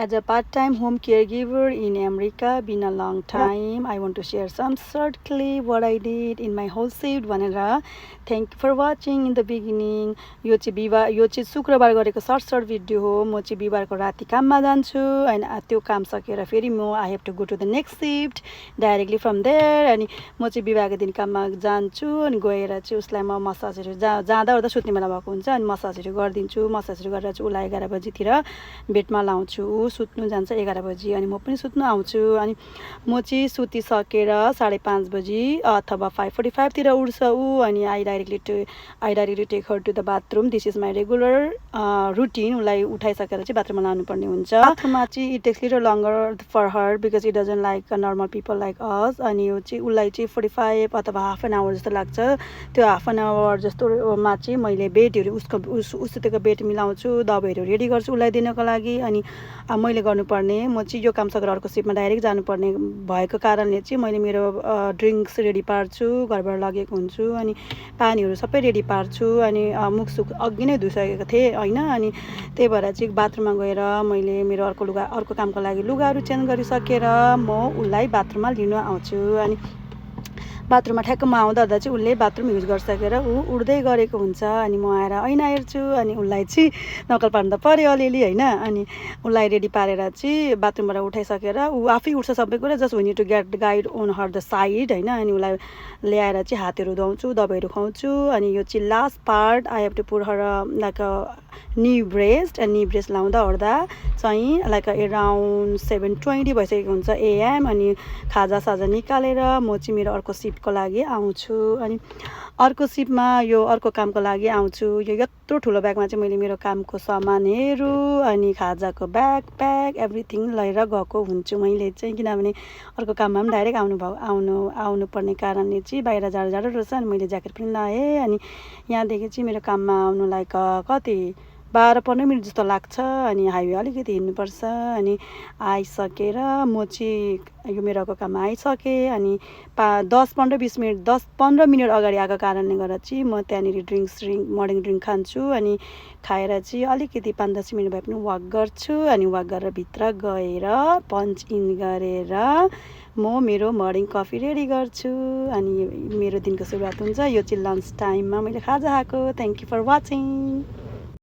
As a part-time home caregiver in America, been a long time. I want to share some short clip what I did in my whole shift भनेर. Thank you for watching in the beginning. यो चाहिँ शुक्रबार गरेको short video हो. म चाहिँ बिहिबारको राति काममा जान्छु अनि त्यो काम सकेर फेरि म I have to go to the next shift directly from there. अनि म चाहिँ बिहिबारको दिन काममा जान्छु अनि गएर चाहिँ उसलाई म मसाजहरू जाँदा ओर्दा सुत्ने बेला भएको हुन्छ अनि मसाजहरू गरिदिन्छु. मसाजहरू गरेर चाहिँ उसलाई 11 बजीतिर बेडमा लाउँछु. ऊ सुत्नु जान्छ 11 बजी अनि म पनि सुत्नु आउँछु. अनि म चाहिँ सुतिसकेर 5:30 बजी अथवा 5:45 तिर उठ्छ ऊ अनि I directly take her to the bathroom. This is my regular routine. उसलाई उठाइसकेर चाहिँ बाथरुममा लानुपर्ने हुन्छ. बाथरुममा चाहिँ it takes little longer for her because it doesn't like normal people like us. अनि यो चाहिँ उसलाई चाहिँ 45 अथवा हाफ एन आवर जस्तो लाग्छ. त्यो हाफ एन आवर जस्तोमा चाहिँ मैले बेडहरू उसको बेड मिलाउँछु, दबाईहरू रेडी गर्छु उसलाई दिनको लागि. अनि मैले गर्नुपर्ने म चाहिँ यो काम सकेर अर्को सिपमा डाइरेक्ट जानुपर्ने भएको कारणले चाहिँ मैले मेरो ड्रिङ्क्स रेडी पार्छु, घरबाट लगेको हुन्छु. अनि पानीहरू सबै रेडी पार्छु. अनि मुखसुख अघि नै धुइसकेको थिएँ होइन. अनि त्यही भएर चाहिँ बाथरुममा गएर मैले मेरो अर्को कामको लागि लुगाहरू चेन्ज गरिसकेर म उसलाई बाथरुममा लिनु आउँछु. अनि बाथरुममा ठ्याक्क म आउँदा चाहिँ उसले बाथरुम युज गरिसकेर ऊ उठ्दै गरेको हुन्छ. अनि म आएर ऐना हेर्छु अनि उसलाई चाहिँ नकल पार्नु त पऱ्यो अलिअलि होइन. अनि उसलाई रेडी पारेर चाहिँ बाथरुमबाट उठाइसकेर ऊ आफै उठ्छ सबै कुरा. Just we need to get guide on her the side होइन. अनि उसलाई ल्याएर चाहिँ हातहरू धुवाउँछु, दबाईहरू खुवाउँछु. अनि यो चाहिँ last part I have to put her like knee brace. Knee brace लाउँदा ओर्दा चाहिँ लाइक एराउन्ड 7:20 भइसकेको हुन्छ AM. अनि खाजासाजा निकालेर म चाहिँ मेरो अर्को सिपको लागि आउँछु. अनि अर्को सिपमा यो अर्को कामको लागि आउँछु. यो यत्रो ठुलो ब्यागमा चाहिँ मैले मेरो कामको सामानहरू अनि खाजाको ब्याग एभ्रिथिङ लिएर गएको हुन्छु मैले चाहिँ. किनभने अर्को काममा पनि डाइरेक्ट आउनुपर्ने कारणले चाहिँ बाहिर जाडो रहेछ. अनि मैले ज्याकेट पनि लगाएँ. अनि यहाँदेखि चाहिँ मेरो काममा आउनु लाइक कति 12-15 मिनट जस्तो लाग्छ. अनि हाइवे अलिकति हिँड्नुपर्छ. अनि आइसकेर म चाहिँ यो मेरो काममा आइसकेँ. अनि 10-15 मिनट 10-15 मिनट अगाडि आएको कारणले गर्दा चाहिँ म त्यहाँनिर मर्निङ ड्रिङ्क खान्छु. अनि खाएर चाहिँ अलिकति 5-10 मिनट भए पनि वाक गर्छु. अनि वाक गरेर भित्र गएर पन्च इन गरेर म मेरो मर्निङ कफी रेडी गर्छु. अनि मेरो दिनको सुरुवात हुन्छ. यो चाहिँ लन्च टाइममा मैले खाजा खाएको. Thank you for watching.